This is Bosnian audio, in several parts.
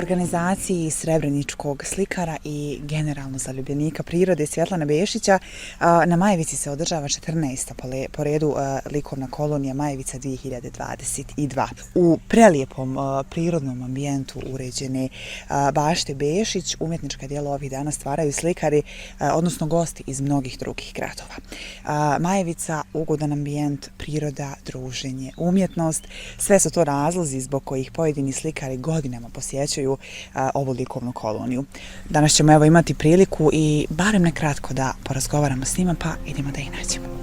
organizaciji srebreničkog slikara i generalno zaljubljenika prirode Svjetlane Bešića na Majevici se održava 14. po redu likovna kolonija Majevica 2022. U prelijepom prirodnom ambijentu uređene bašte Bešić umjetnička djela ovih dana stvaraju slikari, odnosno gosti iz mnogih drugih gradova. Majevica, ugodan ambijent, priroda, druženje, umjetnost, sve su to razlozi zbog kojih pojedini slikari godinama posjećuju ovu likovnu koloniju. Danas ćemo imati priliku i barem nekratko da porazgovaramo s njima, pa idemo da ih nađemo.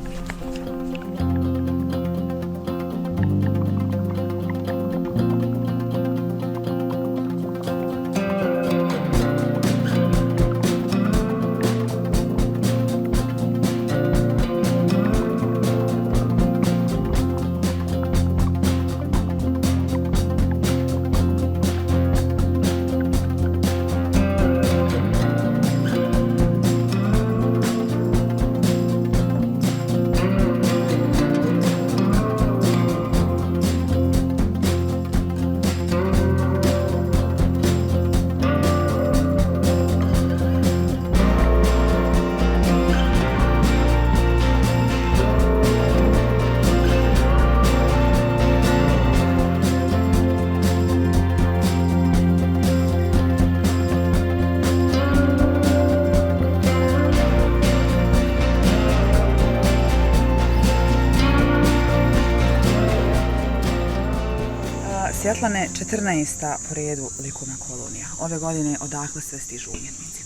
Svjetlane, 14. po redu likovna kolonija. Ove godine odakle sve stižu umjetnici?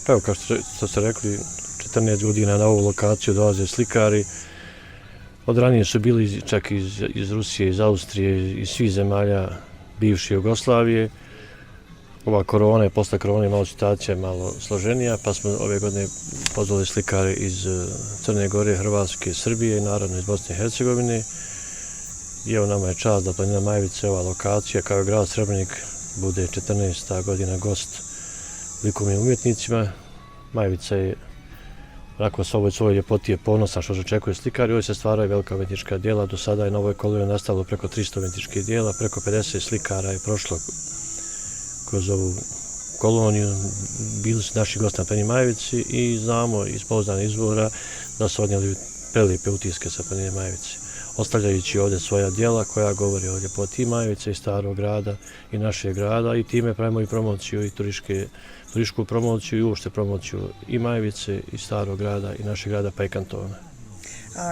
Evo, kao što ste rekli, 14 godina na ovu lokaciju dolaze slikari. Od ranije su bili čak iz Rusije, iz Austrije, iz svih zemalja bivše Jugoslavije. Ova korona je, posle korone malo situacija malo složenija, pa smo ove godine pozvali slikare iz Crne Gore, Hrvatske, Srbije i naravno iz Bosne i Hercegovine. I evo, nama je čast da planina Majevice, ova lokacija, kao i grad Srebrenik, bude 14. godina gost likovnim umjetnicima. Majevica je onako s ovoj ljepoti je ponosna što se očekuje slikari. Ovdje se stvaraju velika umjetnička djela. Do sada je na ovoj koloniji nastavilo preko 300 umjetničkih djela, preko 50 slikara je prošlo kroz ovu koloniju. Bili su naši gosti na planini Majevici i znamo iz pouzdanih izvora da su odnijeli prelijepe utiske sa planine Majevice, ostavljajući ovdje svoja djela koja govori o ljepoti Majevice i starog grada i našeg grada, i time pravimo i promociju i turističku promociju i uopšte promociju i Majevice i starog grada i našeg grada pa i kantona.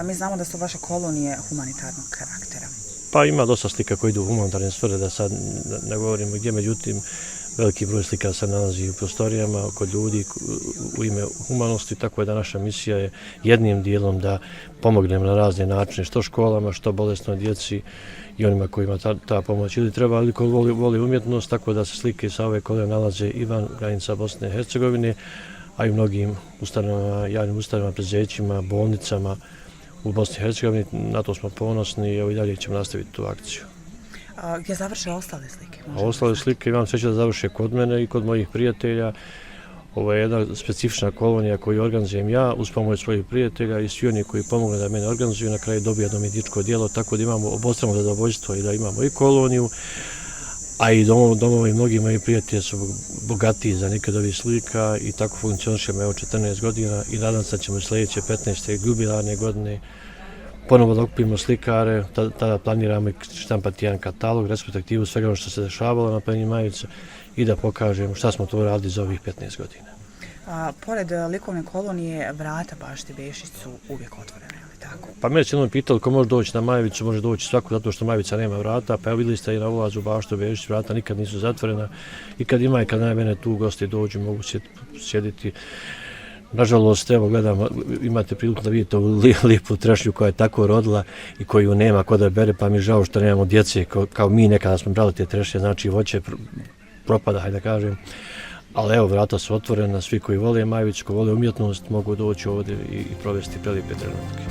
Mi znamo da su vaše kolonije humanitarnog karaktera. Pa ima dosta slika koji idu u humanitarne sfere, da sad ne govorimo gdje, međutim veliki broj slika se nalazi u prostorijama, kod ljudi u ime humanosti, tako je da naša misija je jednim dijelom da pomognemo na razne načine, što školama, što bolesnoj djeci i onima kojima ta pomoć ili treba, ali ko voli umjetnost, tako da se slike sa ove kolonije nalaze i van granica Bosne i Hercegovine, a i u mnogim ustanovama, javnim ustanovama, preduzećima, bolnicama u Bosni i Hercegovini. Na to smo ponosni i i dalje ćemo nastaviti tu akciju. Gdje završe ostale slike? Ostale slike imam sreće da završe kod mene i kod mojih prijatelja. Ovo je jedna specifična kolonija koju organizujem ja uz pomoć svojih prijatelja i svi oni koji pomogu da mene organizuju. Na kraju dobiju jedno umjetničko djelo, tako da imamo obostrano zadovoljstvo i da imamo i koloniju, a i domovi mnogi moji prijatelji su bogatiji za neke od ovih slika i tako funkcionišemo 14 godina i nadam se da ćemo sljedeće 15. jubilarne godine ponovo da okupimo slikare, tada planiramo i štampati jedan katalog, retrospektivu svega ono što se dešavalo na planini Majevice i da pokažemo šta smo to radili za ovih 15 godina. Pored likovne kolonije, vrata bašte Bešić su uvijek otvorene, ali tako? Pa mene se jednom pitali ko može doći na Majevicu, može doći svako zato što Majevica nema vrata, pa evo vidjeli ste i na ulazu u baštu Bešić, vrata nikad nisu zatvorena i kad ima i kad najmene tu gosti dođu, mogu sjediti. Nažalost, evo gledam, imate priliku da vidite ovu lijepu trešnju koja je tako rodila i koju nema ko da bere, pa mi je žao što nemamo djece kao mi nekada smo brali te trešnje, znači voće propada, hajde da kažem. Ali evo, vrata su otvorena, svi koji vole Majevicu, koji vole umjetnost, mogu doći ovdje i provesti prelijepe trenutke.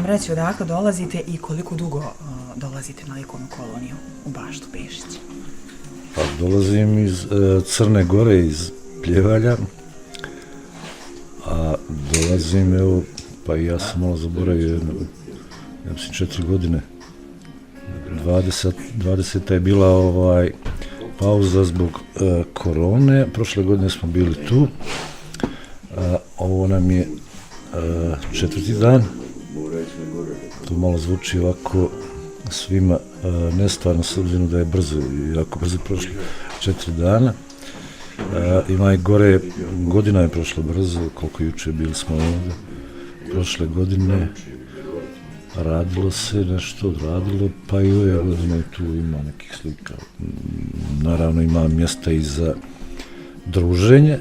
reći odakle dolazite i koliko dugo dolazite na likovnu koloniju u Baštu Pešić? Pa dolazim iz Crne Gore, iz Pljevalja, a dolazim, evo, pa i ja sam malo zaboravio, ja mislim 4 godine. 20. je bila pauza zbog korone, prošle godine smo bili tu, ovo nam je 4. dan, to malo zvuči ovako svima nestvarno, s obzirom da je jako brzo prošlo 4 dana. Ima i gore, godina je prošla brzo, koliko juče bili smo ovdje, prošle godine. Radilo se nešto, odradilo, pa i ove godine tu ima nekih slika. Naravno ima mjesta i za druženje,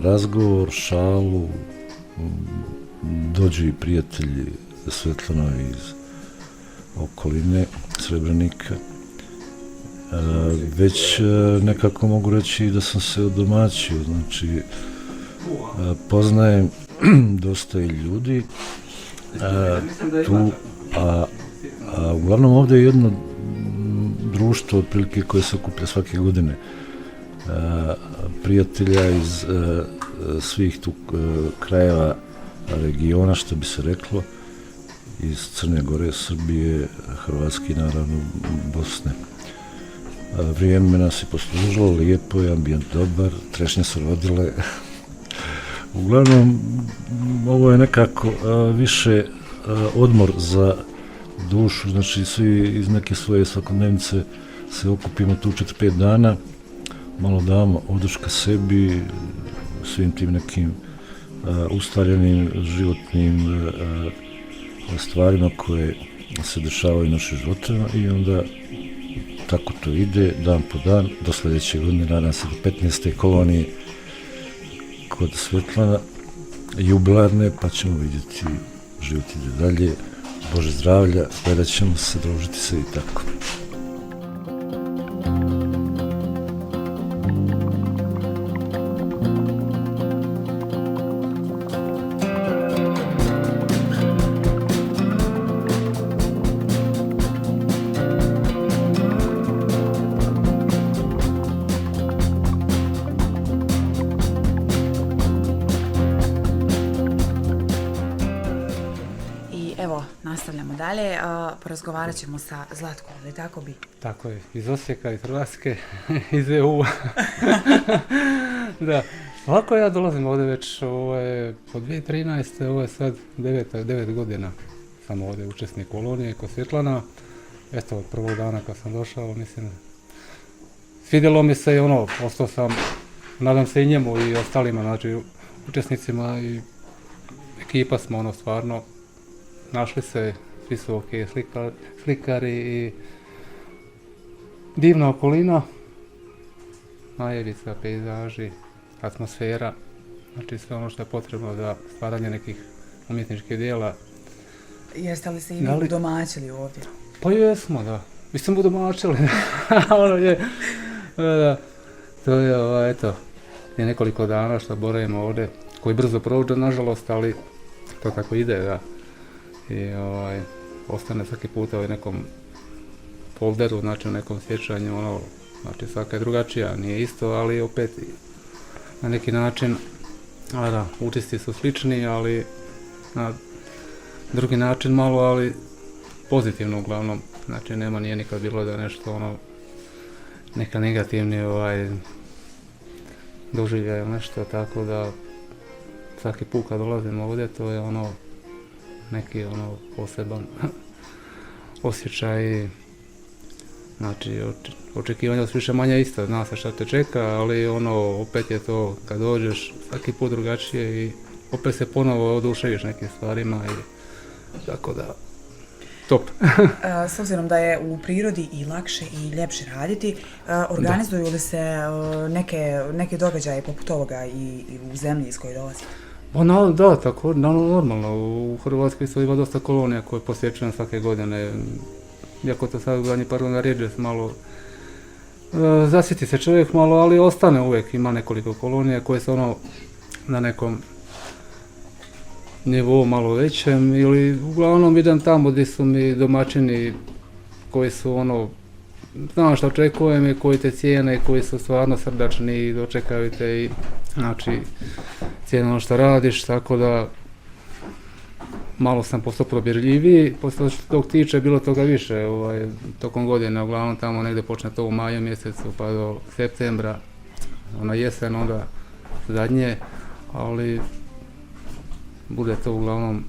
razgovor, šalu, dođu i prijatelji Svetlana iz okoline Srebrenika. Već nekako mogu reći da sam se odomaćio, znači poznajem dosta i ljudi tu, a uglavnom ovdje je jedno društvo otprilike koje se okuplja svake godine prijatelja iz svih tu krajeva regiona, što bi se reklo, iz Crne Gore, Srbije, Hrvatske i naravno Bosne. Vrijeme nas je poslužilo, lijepo je, ambijent dobar, trešnje su rodile. Uglavnom, ovo je nekako više odmor za dušu, znači svi iz neke svoje svakodnevnice se okupimo tu 4-5 dana, malo damo oduška sebi, svim tim nekim ustaljenim životnim stvarima koje se dešavaju u našim životima i onda tako to ide dan po dan do sljedeće godine, nadam se do 15. kolonije kod Svetlana, jubilarne, pa ćemo vidjeti, život ide dalje, Bože zdravlja, gledat ćemo se, družiti se i tako. Evo, nastavljamo dalje, porazgovarat ćemo sa Zlatkom, ali tako bi? Tako je, iz Osijeka, iz Hrvatske, iz EU. Da, ovako ja dolazim ovdje već po 2013. Ovo je sad 9 godina sam ovdje učesnik kolonije kod Svetlana. Eto, od prvog dana kad sam došao, mislim, svidjelo mi se i ostao sam, nadam se i njemu i ostalima, znači učesnicima i ekipa smo stvarno našli se, svi su ok, slikari i divna okolina, Majevica, pejzaži, atmosfera, znači sve ono što je potrebno za stvaranje nekih umjetničkih dijela. Jeste li se i vi udomaćili ovdje? Pa jesmo, da. Mi smo udomaćili, to je, eto, je nekoliko dana što boravimo ovdje, koji brzo prođe, nažalost, ali to tako ide, da. I ostane svaki puta u nekom folderu, znači u nekom sjećanju, znači svaka je drugačija, nije isto, ali opet na neki način, utisci su slični, ali na drugi način malo, ali pozitivno uglavnom, znači nema nije nikad bilo da nešto neka negativni doživljaj ili nešto, tako da svaki put kad dolazimo ovdje to je neki poseban osjećaj, znači očekivanja su više manje isto, zna se šta te čeka, ali opet je to kad dođeš svaki put drugačije i opet se ponovo oduševiš nekim stvarima i tako da top. S obzirom da je u prirodi i lakše i ljepše raditi, organizuju li se neke događaje poput ovoga i u zemlji iz koje dolazi? Da, tako, normalno. U Hrvatskoj su ima dosta kolonija koje posjećujem svake godine. Iako to sad u zadnji par godina rijeđe malo zasjeti se čovjek malo, ali ostane uvijek. Ima nekoliko kolonija koje su na nekom nivou malo većem ili uglavnom idem tamo gdje su mi domaćini koji su ono, znam što očekujem i koji te cijene, koji su stvarno srdačni i dočekaju te i znači cijene ono što radiš, tako da malo sam postao probirljiviji, poslije što tog tiče bilo toga više tokom godine, uglavnom tamo negdje počne to u maju mjesecu pa do septembra, na jesen onda zadnje, ali bude to uglavnom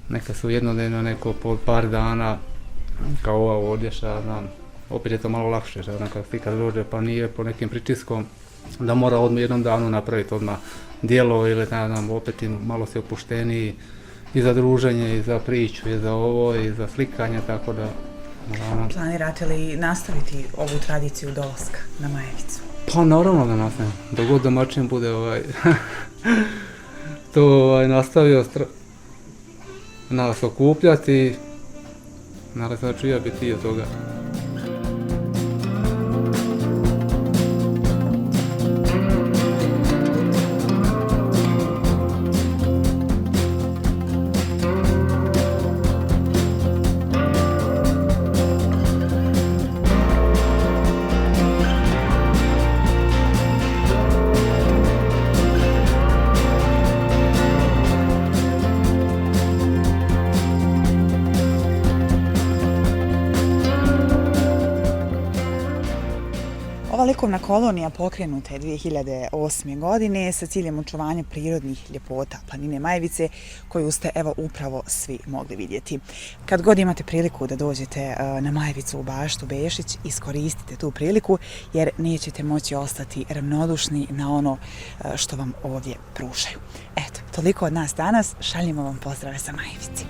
neka su jednodnevno, neko po par dana kao ova odješa, znam, opet je to malo lakše, kad dođe pa nije po nekim pritiskom da mora odmah jednom danu napraviti odmah dijelo ili ne znam, opet malo se opušteniji i za druženje, i za priču, i za ovo, i za slikanje, tako da... Planirate li nastaviti ovu tradiciju dolaska na Majevicu? Pa naravno da nastavim, dok god domaćin bude to nastavio nas okupljati, naravno da ću ja biti dio toga. Ova likovna kolonija pokrenuta je 2008. godine sa ciljem očuvanja prirodnih ljepota planine Majevice, koju ste evo upravo svi mogli vidjeti. Kad god imate priliku da dođete na Majevicu u Baštu Bešić, iskoristite tu priliku jer nećete moći ostati ravnodušni na ono što vam ovdje pružaju. Eto, toliko od nas danas, šaljimo vam pozdrave sa Majevici.